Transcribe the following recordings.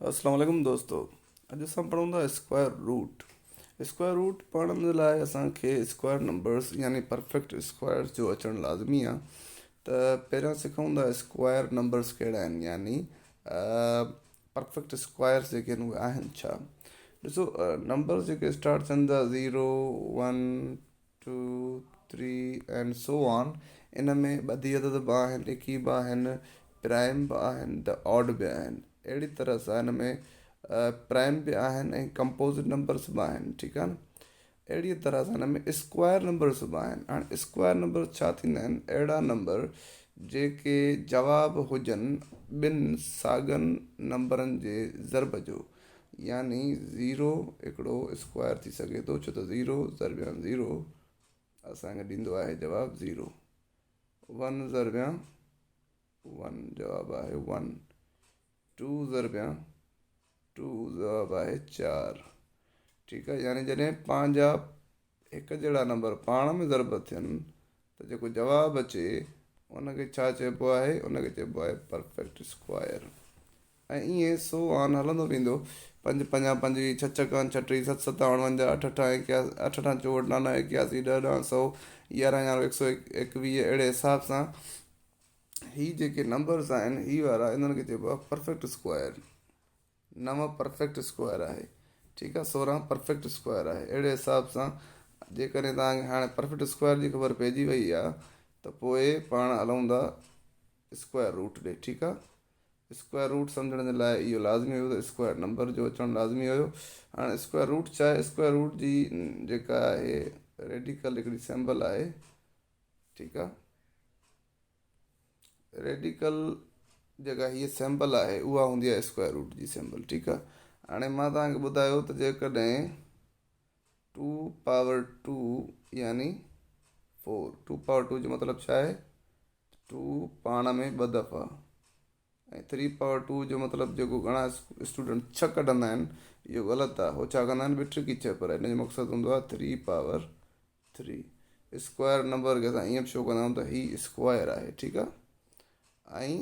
اسلام عليڪم دوستو اڄ اسان پڙهون ٿا اسڪوائر روٽ اسڪوائر روٽ پڙهڻ جي لاء اسان کي اسڪوائر نمبرس يعني پرفيڪٽ اسڪوائرس جو اچڻ لازمي آهي ته پهريان سکون ٿا اسڪوائر نمبرس ڪهڙا آهن يعني پرفيڪٽ اسڪوائرس جيڪي آهن اهي آهن ڇا ڏسو نمبرس جيڪي اسٽارٽ ٿين ٿا zero one two three and so on ان ۾ ٻڌي عدد به آهن ايڪي به آهن پرائم به آهن ته آڊ به آهن اهڙي طرح سان ان ۾ پرائم به آهن ۽ ڪمپوزٽ نمبرس به آهن ٺيڪ آهي نه اهڙي طرح سان ان ۾ اسڪوائر نمبرس به آهن هاڻي اسڪوائر نمبر ڇا ٿيندا آهن اهڙا نمبر جيڪي جواب هجن ٻن ساڳن نمبرن جي ضرب جو يعني زيرو هڪڙو اسڪوائر ٿي سگهي ٿو ڇو ته زيرو ضربيان زيرو اسان کي ڏيندو آهي جواب زيرو ون ضربيان ون جواب آهي ون ٽو ضربيان ٽو جواب آهي چار ٺيڪ آهي يعني جڏهن پنهنجا هڪ جهڙا نمبر پاڻ ۾ ضرب ٿين ته جيڪو جواب اچي ان کي ڇا چئبو آهي ان کي چئبو آهي پرفيڪٽ اسڪوائر ۽ ائين سو آن هلندو ويندو پنج پنجا پنجويهه ڇهه ڇڪان ڇٽيهه ست ست اڻونجاهه اٺ اٺا ايڪياسي اٺ اٺا چوهٺ نو نو ايڪياسي ڏهه ڏهه سو يارهن يارهن هڪ سو ايڪويهه اهڙي حساب سان هي جيڪي نمبرز آهن هي وارا انهن کي چئبو آهي پرفيڪٽ اسڪوائر نو پرفيڪٽ اسڪوائر آهي ٺيڪ آهي 16 پرفيڪٽ اسڪوائر آهي اهڙي حساب سان جيڪڏهن توهان کي هاڻي پرفيڪٽ اسڪوائر جي خبر پئجي وئي آهي ته پوء پاڻ هلون ٿا اسڪوائر روٽ ڏي ٺيڪ آهي اسڪوائر روٽ سمجھڻ جي لاء اهو لازمي هيو ته اسڪوائر نمبر جو اچڻ لازمي هيو هاڻي اسڪوائر روٽ ڇا آهي اسڪوائر روٽ جي جيڪا آهي ريڊيڪل هڪڙي سمبل آهي ٺيڪ آهي ريڊيڪل جيڪا هيء سيمبل آهي اها هوندي آهي اسڪوائر روٽ جي سيمبل ٺيڪ آهي هاڻي مان توهان کي ٻڌايو ته جيڪڏهن ٽو پاور ٽو يعني فور ٽو پاور ٽو جو مطلب ڇا آهي ٽو پاڻ ۾ ٻه دفعا ۽ ٿري پاور ٽو جو مطلب جيڪو گهڻا اسٽوڊنٽ ڇهه ڪڍندا آهن اهو غلط آهي هو ڇا ڪندا آهن ٻه ٽرڪي ڇهه پر هن جو مقصد هوندو آهي three power three square number کي اسان ائين به شو ڪندا آهيون ته هي اسڪوائر آهي ٺيڪ آهي ۽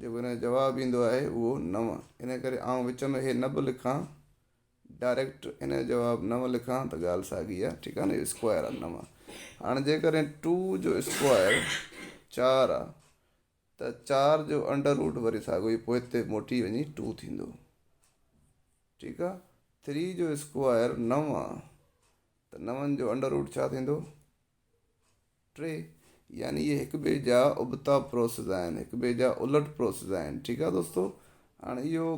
جيڪو هن جو جواب ايندو آهي اهو نو ان ڪري آئون وچ ۾ هي نه به لکان ڊائريڪٽ ان جو جواب نو لکان ته ڳالهه ساڳي آهي ٺيڪ آهي نه اسڪوائر آهي نو هاڻي جيڪڏهن ٽو جو اسڪوائر چار آهي ته چار جو انڊر روٽ وري ساڳيو ئي پوئتي موٽي وڃي ٽو ٿيندو ٺيڪ آ ٿري جو اسڪوائر نو آ ته نون جو انڊر روٽ ڇا ٿيندو ٽي يعني اهي هڪ ٻئي جا ابتا پروسيس آهن هڪ ٻئي جا الٽ پروسيس آهن ٺيڪ آ دوستو هاڻي اهو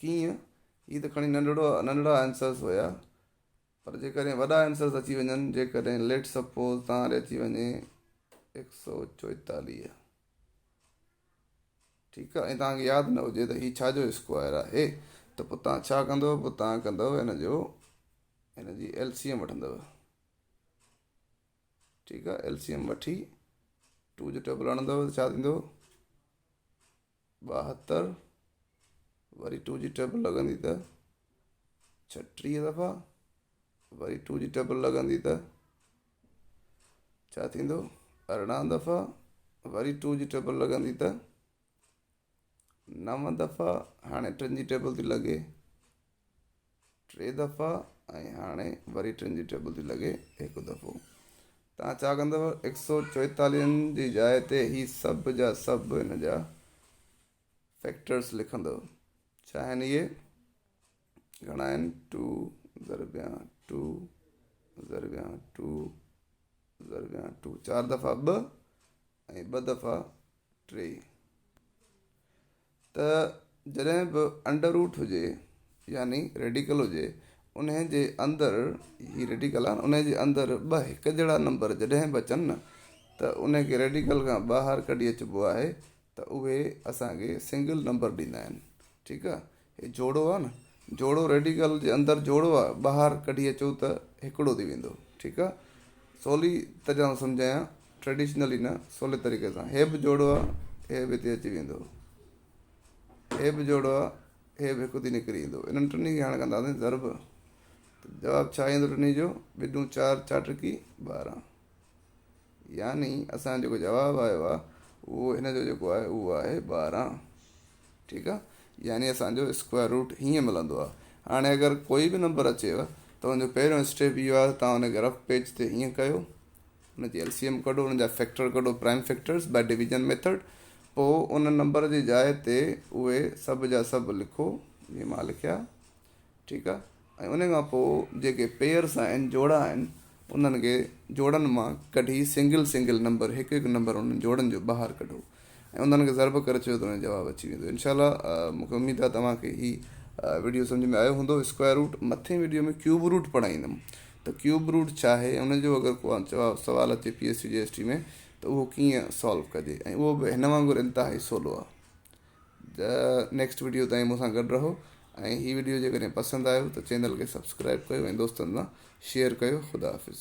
ڪيئن هي ته کڻي ننڍڙو ننڍڙا آنسرس هيا پر جيڪڏهن وڏا آنسرس اچي وڃن جيڪڏهن ليٽ سپوز توهان ڏي اچي وڃي هڪ سو چوئيتاليهه ٺيڪ آهي ۽ توهان کي ياد نه هجي ته هي ڇا جو اسڪوائر آهي ته پوء توهان ڇا ڪندو پوء توهان ڪندو هن جو هن جي ايل سي ايم وٺندو ٺيڪ آهي ايل سي ايم وٺي ٽو جو ٽيبل هڻندو ته ڇا ٿيندو 72 وري ٽو جي ٽيبل لڳندي ته 36 دفعا وري ٽو جي ٽيبل لڳندي ته ڇا ٿيندو 18 دفعا وري ٽو جي ٽيبل لڳندي ته 9 دفعا هاڻي ٽن جي ٽيبل ٿي لڳي ٽي دفعا ۽ هاڻي وري ٽن جي ٽيبل ٿي لڳي هڪ دفعو. توهان ڇا ڪندؤ هڪ سو چوئيتاليهن جي جاء تي هي سڀ جا سڀ هن جا فيڪٽرس لکندؤ. ڇا آهن اهي؟ گهڻا آهن؟ ٽو ضربيان ٽو ضربيان ٽو ضربيان ٽو چار دفعا ٻه ۽ ٻه دفعا ٽي ته جڏهن به انڊر روٽ هجي يعني ريڊيڪل هجي انهي جي اندر هي ريڊيڪل آهي انهي جي اندر ٻه هڪ جهڙا نمبر جڏهن به اچن نه ته انهي کي ريڊيڪل کان ٻاهر ڪڍي اچبو آهي ته اهي اسان کي سنگل نمبر ڏيندا آهن ٺيڪ آهي هي جوڙو آهي نه جوڙو ريڊيڪل جي اندر جوڙو آهي ٻاهر ڪڍي اچو ته هڪڙو ٿي ويندو ٺيڪ آهي سولي طرح سان سمجهايان ٽريڊيشنلي نه سولي طريقي سان هي به جوڙو آهي هي به هتي اچي ويندو هي به جوڙو آهي هي به هڪ ٿي نڪري ايندو انهن ٽنهي کي هاڻي ڪنداسين ضرب جواب ڇا ايندو ٽنهي جو ٻه چار چار ٽڪي 12 يعني اسان جو جيڪو جواب آيو آهي اهو هن جو جيڪو آهي اهو آهي 12 ٺيڪ آهي. يعني اسان جو اسڪوائر روٽ هيئن ملندو آهي. هاڻي اگر ڪوئي به نمبر اچيو ته ان جو پهريون اسٽيپ اهو آهي ته توهان ان کي رف پيج تي هيئن ڪيو، ان جي ايل سي ايم ڪڍو، ان جا فيڪٽر ڪڍو، prime factors by division method, پوء ان نمبر جي جاء تي اهي سڀ جا سڀ لکو جيئن مان لکيا، ٺيڪ آهي. ۽ ان کان پوء جيڪي پيئرس آهن، جوڙا آهن، انهن کي جوڙن مان ڪڍي سنگل سنگل نمبر، هڪ هڪ نمبر انهن جوڙن جو ٻاهر ڪڍو ۽ انهن کي ضرب ڪري ڇڏيو ته ان جو جواب اچي ويندو. انشاء الله مون کي اميد آهي توهان کي هي وڊيو سمجهه ۾ آيو هوندو. اسڪوائر روٽ مٿين وڊيو ۾ ڪيوب روٽ پڙهائيندم ته ڪيوب روٽ ڇا آهي، ان جو اگر ڪو سوال اچي P S C G S T ۾ ته اهو ڪيئن سالو ڪجي ۽ اهو به هن وانگر انتهائي سولو آهي. نيڪسٽ وڊيو تائين مون سان گڏ رهو ۽ هي وڊيو جيڪڏهن پسند آيو ته چينل کي سبسڪرائب ڪيو ۽ دوستن سان شيئر ڪيو. خدا حافظ.